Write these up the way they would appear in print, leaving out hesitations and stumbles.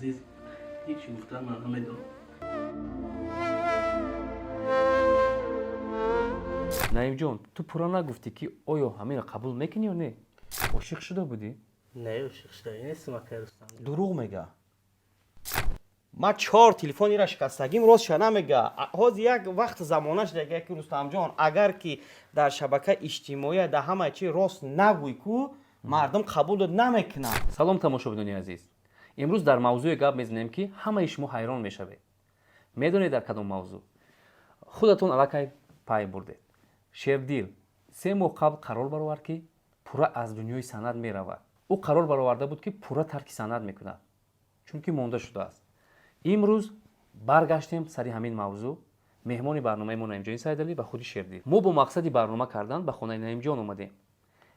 Азиз, ҳеҷ гуфтан ман намедонам. Наимҷон, ту пурра нагуфтӣ, ки оё ҳаминро қабул мекунӣ ё не? Ошиқ шуда будӣ? Не, ошиқ шудагӣ нестам, акай Рустам. Дурӯғ мега. Ма чор телефонира шикастагим, ростша намега. Ҳозир як вақт замона шуда, ки, Рустамҷон, агар ки дар шабакаи иҷтимоӣ, дар ҳамаи чи рост нагӯй ку, мардум қабулот намекунанд. Салом, тамошобинони азиз! Имрӯз дар мавзӯе гап мезанем, ки ҳамаи шумо ҳайрон мешавед. Медонед, дар кадом мавзӯъ? Худатон аллакай пай бурдед. Шердил 3 моҳ қабл қарор баровард, ки пурра аз дунёи санъат меравад. Ӯ қарор бароварда буд, ки пурра тарки санъат мекунад, чунки монда шудааст. Имрӯз баргаштем сари ҳамин мавзӯъ. Меҳмони барномаи мо Наимҷони Сайдалӣ ва худи Шердил. Мо бо мақсади барнома кардан ба хонаи Наимҷон омадем,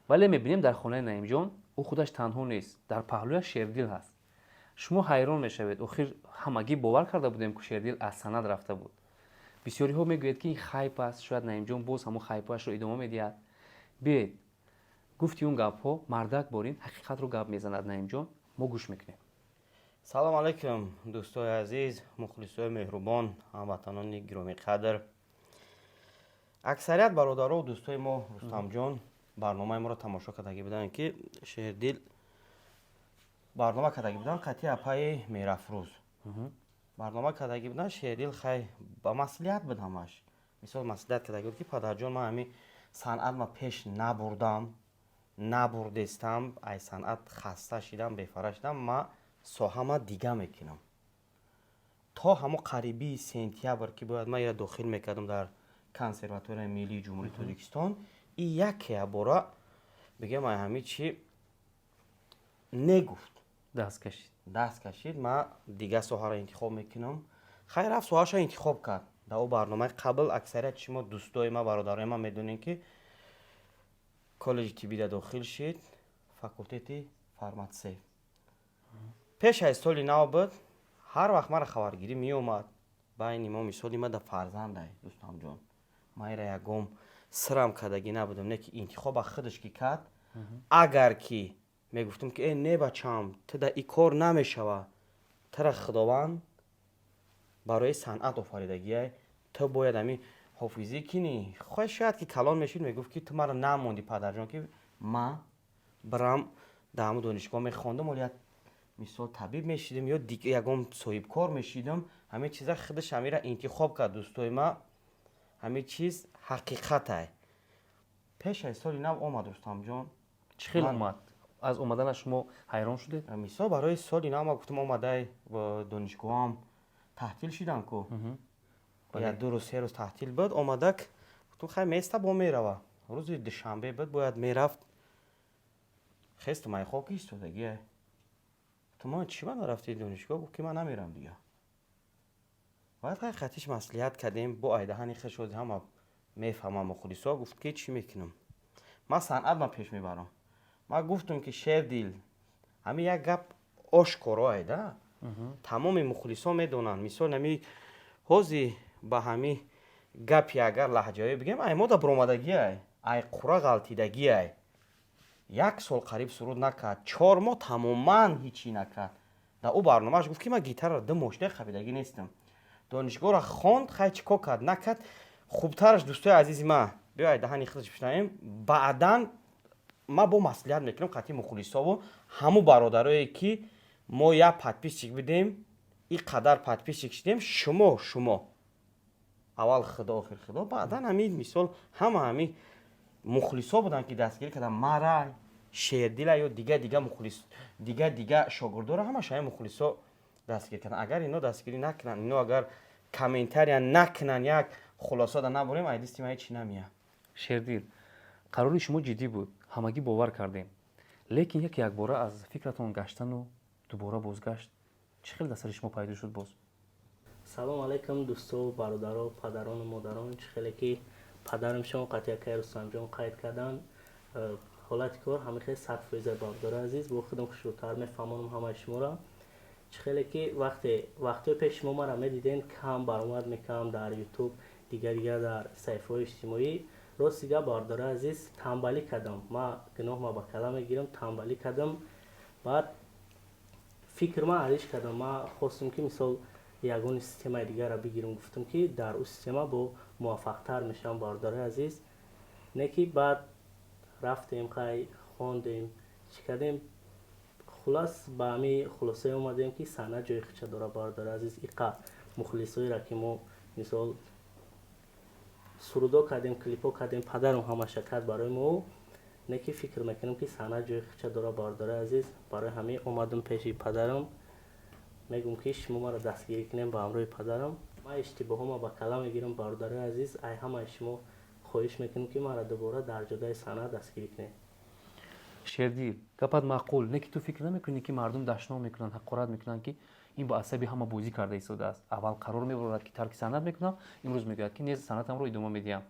вале мебинем, дар хонаи Наимҷон ӯ худаш танҳо нест, дар паҳлӯяш Шердил ҳаст. Шумо ҳайрон мешавед. Охир ҳамагӣ бовар карда будем, ки Шердил аз санъат рафта буд. Бисёриҳо мегӯяд, ки ин хайп аст, шояд Наимҷон боз ҳамон хайпояшро идома медиҳад. Биед, гуфти он гапҳо, мардак борин ҳақиқатро гап мезанад Наимҷон, мо гӯш мекунем. Салом алайкум, дӯстои азиз, мухлисои меҳрубон, ҳамватанони гиромиқадр. Аксарият бародару дӯстои мо, Рустамҷон, барномаи моро тамошо кардагӣ буданд, ки Шердил барнома кардагӣ буданд, қатъи апаи Меҳрафрӯз барнома кардагӣ буданд. Шердил хай ба маслиҳат буд ҳамаш. Мисол, маслиҳат кардагӣ буд, ки падарҷон, ман ҳамин санъат ма пеш набурдам, набурдестам, ай санъат хаста шидам, бефара шидам, ма соҳама дига мекунам. То ҳамо қарибии сентябр, ки бояд ман ира дохил мекардам дар Консерваторияи миллии Ҷумҳурии Тоҷикистон, и якея бора бигем, ай ҳами чи негуфт. Даст кашид. Даст кашид, ман дига соҳаро интихоб мекунам. Хай, рафт, соҳаашро интихоб кард. Дар о барномаи қабл аксарияти шумо, дӯстои ман, бародарои ман, медонем, ки коллеҷи тиббида дохил шид, факултети фарматсевт. Пеш аз соли нав буд. Ҳар вақт мара хабаргирӣ меомад байни мо. Мисоли ма да фарзандай, дӯстамҷон, ман ира ягом сирам кардагӣ набудам, не ки интихоба худаш ки кард. Агар ки мегуфтам, ки э, не, бачам, ту да и кор намешава, тура Худованд барои санъат офаридагиай, ту бояд ҳамин ҳофизӣ кунӣ. Хой, шояд ки калон мешуд, мегуфт, ки ту маро намондӣ, падарҷон, ки ма бирам дар ҳамун донишгоҳ мехондам, оли як мисол табиб мешидам ё ягон соҳибкор мешидам. Ҳамин чиза худаш ҳамира интихоб кард. Дӯстои ма, ҳамин чиз ҳақиқатай. Пеш аз соли нав омад, Рустамҷон. Чӣ хел омад? Аз омаданаш шумо ҳайрон шудед? Мисол, барои соли нав ма гуфтам, омадай, донишгоҳам таҳтил шидам ку, як 2 рӯз, 3 рӯз таҳтил буд. Омадак, гуфтам, хай, места, бо мерава. Рӯзи душанбе буд, бояд мерафт. Хесту майхоб ки истодагия. Гуфтам, ма чӣ, ман нарафти донишгоҳ? Гуфт, ки ман намерам дига. Баъд хай хатиш маслиҳат кардем, бо айдаҳани хеш ҳама мефаҳмам, мухлисо. Гуфт, ки чӣ мекунам, ман санъат ма пеш мебарам. Ман гуфтам, ки Шердил, ҳамин як гап ошкоро айда, тамоми мухлисо медонанд. Мисол, ҳами ҳози ба ҳами гапи, агар лаҳҷавӣ бигем, ай мода буромадагиай, ай қура ғалтидагиай. Як сол қариб суруд накард, 4 моҳ тамоман ҳичӣ накард. Дар ӯ барномааш гуфт, ки ман гитарро 2 моҳ шуда хабидагӣ нестам. Донишгоҳро хонд, хай, чӣ кор кард, накард. Хубтараш, дӯстои азизи ман, биёй даҳани худаш бишнавем. Баъдан ман бо маслиҳат мекунам қатъи мухлисову ҳамун бародарое, ки мо як подписчик бидем, и қадар подписчик шидем. Шумо аввал Худо, охир Худо, баъдан ҳамин, мисол, ҳама ҳамин мухлисо буданд, ки дастгирӣ карданд мара, Шердила ё дига дига мухлис, дига дига шогирдоро, ҳамаш ҳамин мухлисо дастгирӣ карданд. Агар ино дастгирӣ накунанд, ино агар комментария накунанд, як хулосада набурем, ай дисти ман ҳечи намея. Шердил, қарори шумо ҷиддӣ буд, ҳамагӣ бовар кардем, лекин як якбора аз фикратон гаштану дубора бозгашт чӣ хел дар сари шумо пайдо шуд боз? Салом алайкум, дӯсто, бародаро, падарону модарон! Чӣ хеле ки падарам шумо қатъи акай Рустамҷон қайд карданд, ҳолати кор ҳамин хел 100%. Бародари азиз, бо худам хушрӯтар мефаҳмонам ҳамаи шуморо. Чӣ хеле ки вақте вақтҳои пеш шумо мара медиден, кам баромад мекардам дар Ютуб, дигар дигар дар саҳифаҳои иҷтимоӣ. Рости гап, бародари азиз, тамбалӣ кардам. Ма гуноҳ ма ба кала мегирам, тамбалӣ кардам. Баъд Фикр ман алиш кардам. Ман хостам, ки мисол ягони системаи дигарро бигирам. Гуфтам, ки дар ӯ система бо муваффақтар мешавам, бародарои азиз. Не ки баъд рафтем, хай, хондем, чӣ кардем, хулас, ба ҳамин хулосае омадем, ки санъат ҷои худша дорад, бародари азиз. Иқа мухлисоеро, ки мо мисол сурудо кардем, клипҳо кардем, падарам ҳамаша кард барои мо. Не ки фикр мекунем, ки санъат ҷои худша дорад, бародари азиз. Барои ҳамин омадам пеши падарам, мегӯм, ки шумо маро дастгирӣ кунем ба ҳамроҳи падарам. Ман иштибоҳома ба кала мегирам, бародари азиз. Ай ҳамаи шумо хоҳиш мекунем, ки маро дубора дар ҷодаи санъат дастгирӣ кунед. Шердил, гапат маъқул. Не ки ту фикр намекунӣ, ки мардум дашном мекунанд, ҳақорат мекунанд, ки ин ба асаби ҳама бозӣ карда истодааст? Аввал қарор мебарорад, ки тарки санъат мекунам, имрӯз мегӯяд, ки не, санъатамро идома медиҳам.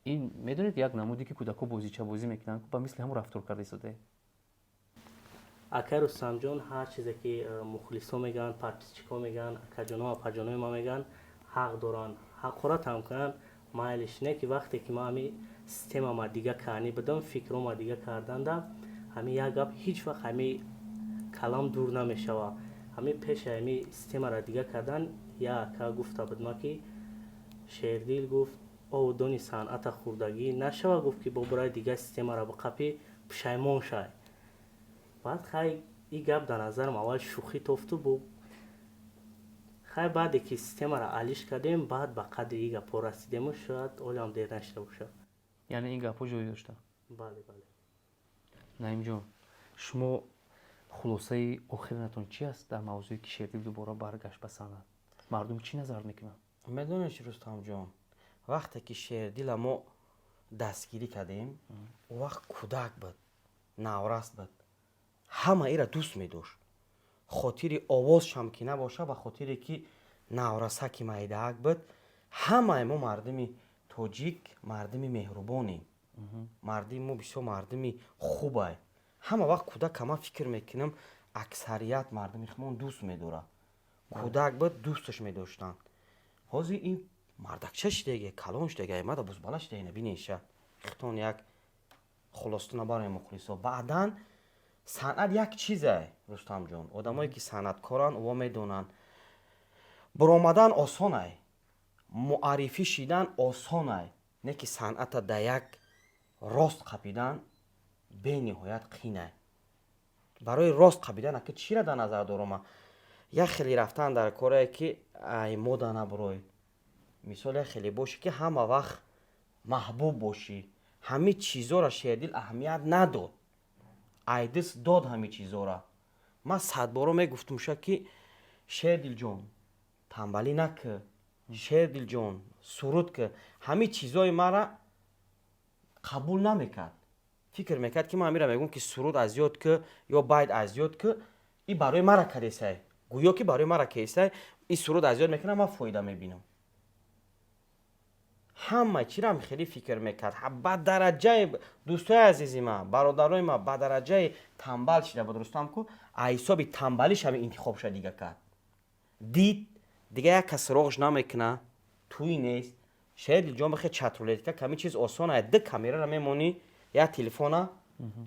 Ин, медонед, як намуде, ки кӯдакҳо бозичабозӣ мекунанд, ба мисли ҳамон рафтор карда истодаед. Акай Рустамҷон, ҳар чизе ки мухлисо мегӯянд, подписчикҳо мегӯянд, акаҷоно, апаҷонои ман мегӯянд, ҳақ доранд. Ҳақорат ҳам кунанд, майлиш. Не ки вақте ки ман ҳамин системама дига каънӣ будам, фикрома дига карданда, ҳамин як гап ҳеҷ вақт ҳамин калам дур намешавад. Ҳамин пеши ҳамин системаро дига кардан як ака гуфта буд ма, ки Шердил, гуфт, ову дони санъата хурдагӣ нашава, гуфт, ки бо барои дига системаро биқапӣ, пушаймон шай. Баъд хай, и гап дар назарам аввал шӯхӣ тофту бо хай, баъде ки системаро алиш кардем, баъд ба қадри и гапҳо расидему шояд олиам дер нашида бошад. Яъне ин гапҳо ҷой дошта? Бале. Наимҷон, шумо хулосаи охиринатон чи аст дар мавзӯе, ки Шердил дубора баргашт ба санъат? Мардум чӣ назар мекунанд? Медонед, Рустамҷон, вақте ки Шердила мо дастгирӣ кардем, ӯ вақт кӯдак буд, навраст буд, ҳама ира дӯст медошт. Хотири овозшам ки набоша, ба хотире ки наврасаки майдаак буд. Ҳамаи мо мардуми тоҷик мардуми меҳрубонем, мардуми мо бисёр мардуми хубай. Ҳама вақт кӯдака, ман фикр мекунам, аксарият мардуми худмон дӯст медорад. Кӯдак буд, дӯсташ медоштанд. Ҳозир ин мардакча шидаге, калон шидаге, мада бузбала шидаге. Бинеша, хитон як хулостона барои мухлисо. Баъдан санъат як чизе, Рустамҷон, одамое ки санъаткоранд, ӯ медонанд: баромадан осонай, муаррифӣ шидан осонай, не ки санъата да як рост қапидан бениҳоят қинай. Барои рост қапидан ака чира дар назар дорама? Як хеле рафтан дар корае, ки ай мода набурой, мисол, як хеле бошӣ, ки ҳама вақт маҳбуб бошӣ. Ҳамин чизоро Шердил аҳамият надод, айдис дод ҳамин чизора. Ман садборо мегуфтумша, ки Шердилҷон, тамбалӣ накӣ, Шердилҷон, суруд ки. Ҳамин чизои мара қабул намекард. Фикр мекард, ки ман амира мегӯм, ки суруд аз ёд ки ё байт аз ёд ки, и барои мара кадесай, гӯё ки барои мара кесай, и суруд аз ёд мекунам, ман фоида мебинам. Ҳама чирам хеле фикр мекард. Ба дараҷаи, дӯстои азизи ман, бародарои ман, ба дараҷаи тамбал шида буд, Рустам ку. А ҳисоби тамбалиш ҳами интихобша дига кард. Дид, дига як кас суроғш намекуна, тӯй нест. Шердилҷон, бихе чатрулетка ками чиз осон ай. Ду камерара мемонӣ, як телефона,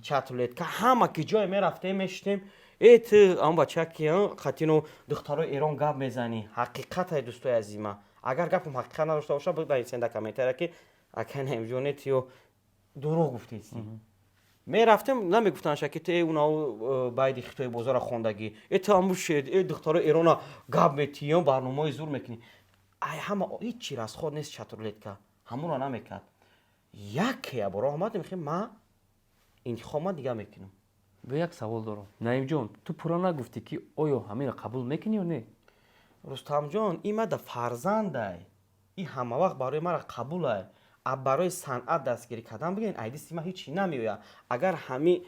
чатрулетка, ҳама ки ҷое мерафтем, мешитем: «Э, ту ан бача ки қатино духтарои Эрон гап мезанӣ». Ҳақиқатай, дӯстои азизи ман, агар гапам ҳақиқат надошта боша, бинависен дар комментария, ки акай Наимҷоне, ту ё дурӯғ гуфтеси. Мерафтем, намегуфтанша, ки ту унав байди хитои бозора хондагӣ, э, ту аму шед, э, духтарои Эрона гап метиҳӣ, барномаҳои зур мекунӣ. Ай ҳама ҳеҷ чи расход нест, чатрулетка ҳамонро намекард. Яке бора омадем, хе, ма интихоб ма дига мекунам. Бо як савол дорам, Наимҷон. Ту пурра нагуфтӣ, ки оё ҳаминро қабул мекунӣ ё не? Рустамҷон, ин мада фарзандай, ин ҳама вақт барои мара қабулай. А барои санъат дастгирӣ кардан, бигӯен, айдисти ман ҳеҷ намеояд. Агар ҳами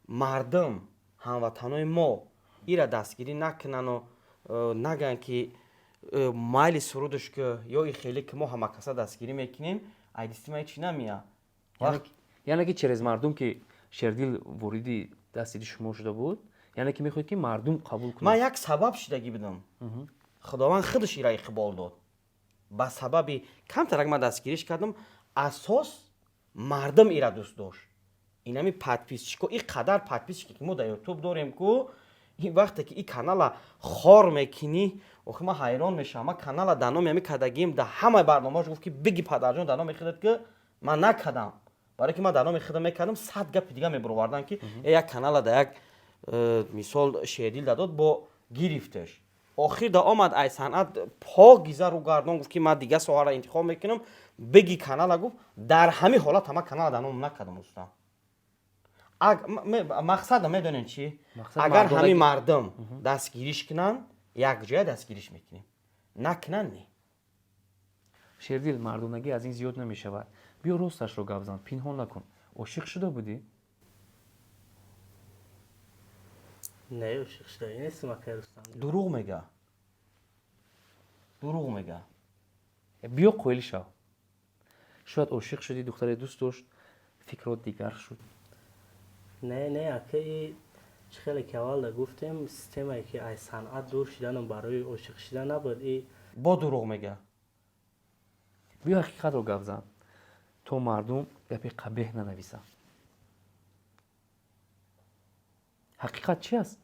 мардум, ҳамватанои мо ира дастгирӣ накунану нагӯянд, ки майли, сурудаш ки ё и хеле ки мо ҳамакаса дастгирӣ мекунем, айдисти ман ҳеҷ намеяд. Яъне ки через мардум, ки Шердил вориди дастгири шумо шуда буд, яъне ки мехоҳед, ки мардум қабул кунад? Ман як сабаб шидагӣ будам. Худованд худаш ира иқбол дод. Ба сабаби камтарак ман дастгириш кардам, асос мардум ира дӯст дошт. Инами подписчико, и қадар подписчики ки мо дар Ютуб дорем ку. Ин вақте ки ин канала хор мекунӣ, охи ман ҳайрон мешавам. Ман канала дар номи ҳами кардагием, дар ҳамаи барномааш гуфт, ки биги, падарҷон, дар номи худат, ки ман накардам, барое ки ман дар номи худам мекардам, 100 гапи дига мебуровардан, ки як канала да як мисол Шердил дадод, бо гирифташ. Охир да омад, ай санъат покиза рӯ гардон, гуфт, ки ман дига соҳаро интихоб мекунам, биги канала гуфт. Дар ҳамин ҳолат ҳама канала дар номам накардам, устам. Мақсада медонем чӣ? Агар ҳамин мардум дастгириш кунанд, якҷоя дастгириш мекунем, накунанд, не. Шердил, мардонагӣ аз ин зиёд намешавад. Биё, росташро гап зан, пинҳон накун. Ошиқ шуда будӣ? Не, ошиқ шуда нестам, акай Рустам. Дурӯғ мега, дурӯғ мега. Биё, қоил шав. Шояд ошиқ шудӣ, духтаре дӯст дошт, фикрот дигар шуд. Не, не, акаи, чӣ хеле ки аввалда гуфтем, системае ки аз санъат дур шиданам барои ошиқ шидан набуд и. Бо дурӯғ мега. Биё, ҳақиқатро гап зан, то мардум гапи қабеҳ нанависанд. Ҳақиқат чи аст,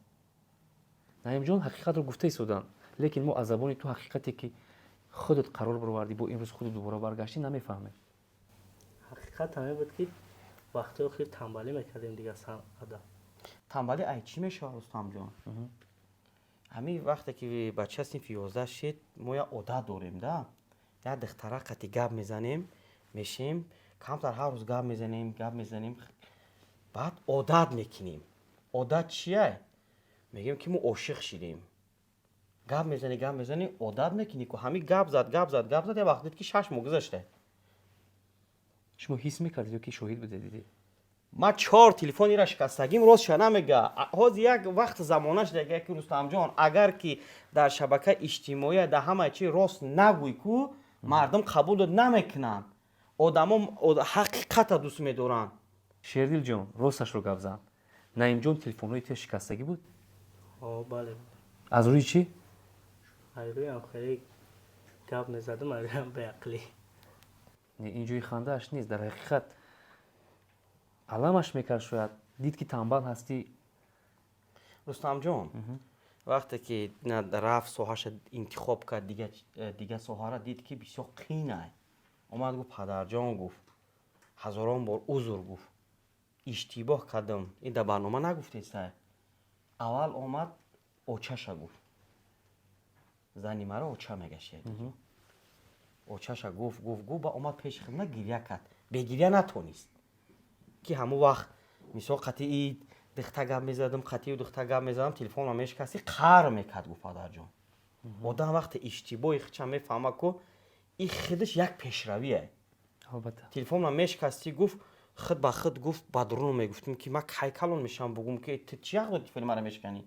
Наимҷон? Ҳақиқатро гуфта истоданд, лекин мо аз забони ту ҳақиқате, ки худат қарор баровардӣ, бо имрӯз худат дубора баргаштӣ, намефаҳмем. Ҳақиқат ҳамин буд, ки вақтҳои охир тамбалӣ мекардем дига санъата. Тамбалӣ ай чӣ мешавад, Рустамҷон? Ҳамин вақте ки бача синфи 11 шид, мо як одат дорем да, як духтара қати гап мезанем, мешем, камтар ҳар рӯз гап мезанем, гап мезанем, баъд одат мекунем. Одат чия? Мегӯем, ки мо ошиқ шидем. Гап мезанӣ, гап мезанӣ, одат мекунӣ ку. Ҳамин гап зад, гап зад, гап зад, як вақт дид, ки 6 моҳ гузашта. Шумо ҳис мекардед ё ки шоҳид будед, дидед? Ман чор телефонира шикастагим, ростша намега. Ҳозир як вақт замонаш дега, ки, Рустамҷон, агар ки дар шабакаи иҷтимоӣ, дар ҳамаи чи рост нагӯй ку, мардум қабулот намекунанд. Одамо ҳақиқата дӯст медоранд. Шердилҷон, росташро гап зан. Наимҷон телефонҳои тия шикастагӣ буд? Бале. Аз рӯи чӣ? Аз рӯям хеле гап мезадам, аз рӯям беақлӣ. Ин ҷои хандааш нест. Дар ҳақиқат аламаш мекард, шояд дид, ки тамбал ҳастӣ. Рустамҷон, вақте ки рафт, соҳаша интихоб кард, дига соҳара дид, ки бисёр қинай. Омад, гуфт: «Падарҷон, — гуфт, — ҳазорон бор узр, — гуфт, — иштибоҳ кардам». Ин дар барнома нагуфтесай. Аввал омад, очаша гуфт, зани маро оча мегашед, очаша гуфт, гуфт, гуфт, ба омад пеши хидмат, гиря кард. Бегиря натонист, ки ҳамон вақт мисол қатъи духта гап мезадам, қатъи духта гап мезадам, телефонро мешикасти, қаҳр мекард, гуфт: «Падарҷон». Одам вақте иштибоҳи худша мефаҳма ку, и худаш як пешравие. Албатта. «Телефонро мешикастӣ, — гуфт, — худ ба худ, — гуфт, — ба дурун мегуфтем, ки ман кай калон мешавам, бугум, ки ту чӣ ҳақ дори телефони маро мешиканӣ?»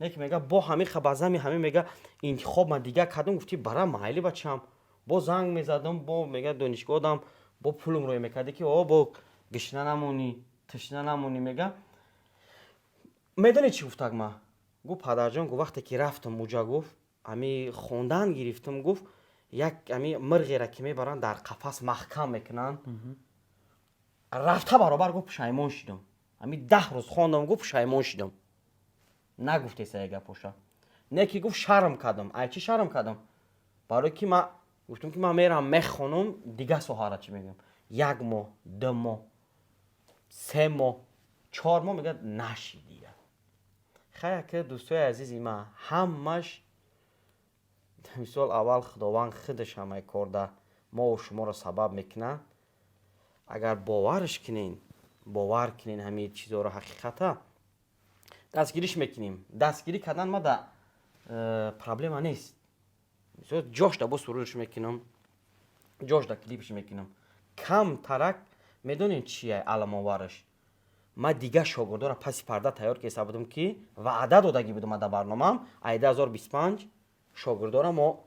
Не ки мега, бо ҳамин хабазами ҳамин, мега, интихоб ман дигар кардам. Гуфти: «Бара майли, бачам». Бо занг мезадам, бо мега, донишгоҳдам бо пулум рӯй мекарде, ки о, бо гишна намонӣ, тишна намонӣ. Мега, медонӣ чӣ гуфтак ма? Гуфт: «Падарҷон, — гуфт, — вақте ки рафтам уҷа, — гуфт, — ами хондан гирифтам, — гуфт, — як ами мирғера ки мебаранд, дар қафас маҳкам мекунанд, рафта баробар, — гуфт, — пушаймон шидам. Ами 10 рӯз хондам, — гуфт, — пушаймон шидам». Нагуфтеса як гапоша. Не ки, гуфт, шарм кардам. Ай чӣ шарм кардам? Барое ки ман гуфтам, ки ман мерам, мехонам, дига соҳара чӣ мегӯям. Як моҳ, 2 моҳ, 3 моҳ, 4 моҳ, мегӯяд, наши дига. Хай, ака, дӯстои азизи ман, ҳамаш мисол, аввал Худованд худаш ҳамаи корда мову шуморо сабаб мекунад. Агар боварш кунен, бовар кунен, ҳамин чизоро ҳақиқата дастгириш мекунем. Дастгирӣ кардан ма да проблема нест. Мисол, ҷошда бо сурудш мекунам, ҷошда клипш мекунам. Кам тарак медонед чия аламовараш? Ма дигар шогирдоро паси парда тайёр кеса будам, ки ваъда додагӣ будам. Ма дар барномаам ай 2025 шогирдора мо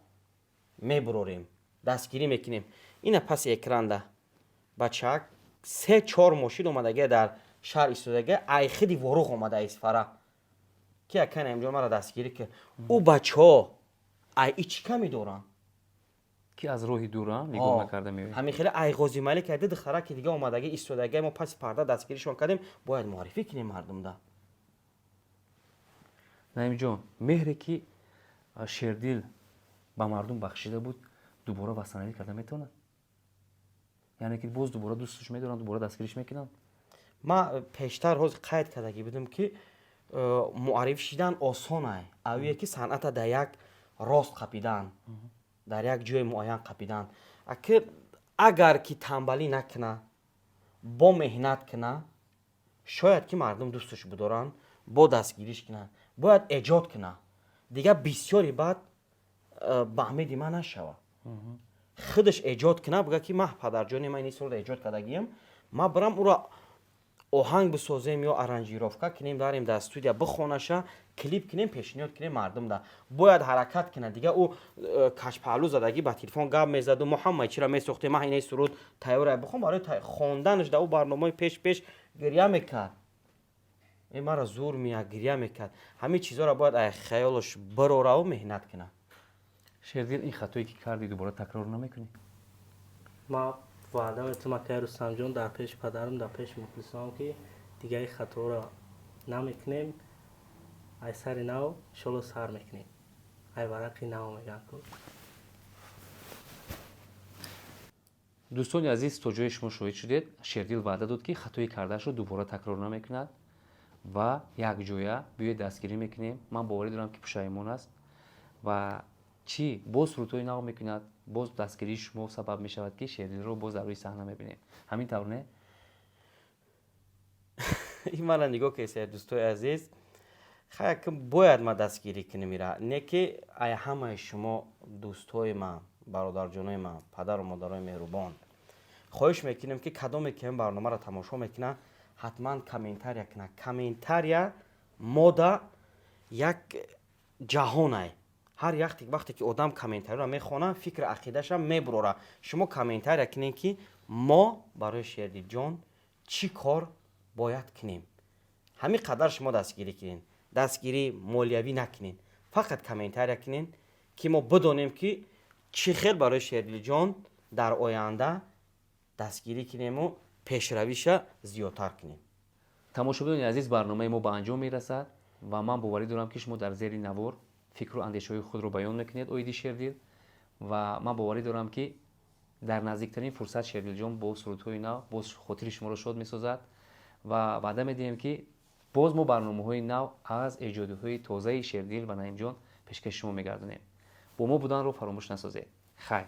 мебурорем, дастгирӣ мекунем. Ина паси экранда бачаак се чор мошин омадагия, дар шаҳр истодагия, айхиди Воруғ омада, Исфара, ки акай Наимҷон маро дастгирӣ ки. Ӯ бачаҳо ай и чӣ ками доранд? Ки аз роҳи дура нигоҳ накарда меояд. Ҳамин хеле ай Ғозималик, ай ду духтара, ки дига омадагӣ истодагия, мо паси парда дастгиришон кардем. Бояд муаррифӣ кунем мардумда. Наимҷон, меҳре ки Шердил ба мардум бахшида буд, дубора восстановить карда метавонад? Яъне ки боз дубора дӯстш медоранд, дубора дастгириш мекунанд? Ман пештар ҳозир қайд кардагӣ будам, ки муарриф шидан осонай, авие ки санъата дар як рост қапидан, дар як ҷои муайян қапидан. Аки агар ки тамбалӣ накуна, бо меҳнат куна, шояд ки мардум дӯсташ бидоранд, бо дастгириш кунанд. Бояд эҷод куна, дигар бисёри баъд ба умеди ман нашава, худаш эҷод куна, буга ки ман, падарҷони ман, ин суруда эҷод кардагиям, ман бирам уро оҳанг бисозем ё аранжировка кунем, дарем дар студия, бихонаша, клип кунем, пешниҳод кунем мардумда. Бояд ҳаракат кунад. Дига ӯ кашпаҳлӯ задагӣ ба телефон гап мезаду мо ҳамаи чиро месохтем, ман инаи суруд тайёра, бихон. Барои хонданаш дар ӯ барномаи пеш пеш гиря мекард: э, мара зур меяд, гиря мекард. Ҳамин чизҳоро бояд ай хаёлаш бирораву меҳнат кунад. Шердил, ин хатое ки кардӣ, дубора такрор намекунӣ? Ман ваъда метавонам, акай Рустамҷон, дар пеши падарам, дар пеши мухлисонам, ки дигари хаторо намекунем. Ай сари нав иншолло сар мекунем, ай варақи нав мегӯям ку. Дӯстони азиз, то ҷое шумо шоҳид шудед, Шердил ваъда дод, ки хатои кардаашро дубора такрор намекунад ва якҷоя биёед дастгирӣ мекунем. Ман боварӣ дорам, ки пушаймон аст ва чӣ боз сурудҳои нав мекунад, боз дастгирии шумо сабаб мешавад, ки Шердилро боз дар рӯи саҳна мебинем. Ҳамин тавр, не? Ин мана нигоҳ кесед, дӯстои азиз, хай бояд ма дастгирӣ кунем ира, не ки ай ҳамаи шумо, дӯстҳои ман, бародарҷонои ман, падару модарои меҳрубон, хоҳиш мекунем, ки кадоме ки ин барномаро тамошо мекунад, ҳатман комментария кунад. Комментария мода як ҷаҳонай. Ҳар яхте вақте ки одам комментарияро мехона, фикри ақидаашам мебурора. Шумо комментария кунед, ки мо барои Шердилҷон чӣ кор бояд кунем. Ҳамин қадар шумо дастгирӣ кунед, дастгирӣ молиявӣ накунед, фақат комментария кунед, ки мо бидонем, ки чӣ хел барои Шердилҷон дар оянда дастгирӣ кунему пешравиша зиёдтар кунем. Тамошобинони азиз, барномаи мо ба анҷом мерасад ва ман боварӣ дорам, ки шумо дар зери навор фикру андешаҳои худро баён мекунед оиди Шердил ва ман боварӣ дорам, ки дар наздиктарин фурсат Шердилҷон бо сурудҳои нав боз хотири шуморо шод месозад ва ваъда медиҳем, ки боз мо барномаҳои нав аз эҷодиҳои тозаи Шердил ва Наимҷон пешкаши шумо мегардонем. Бо мо буданро фаромӯш насозед. Хайр.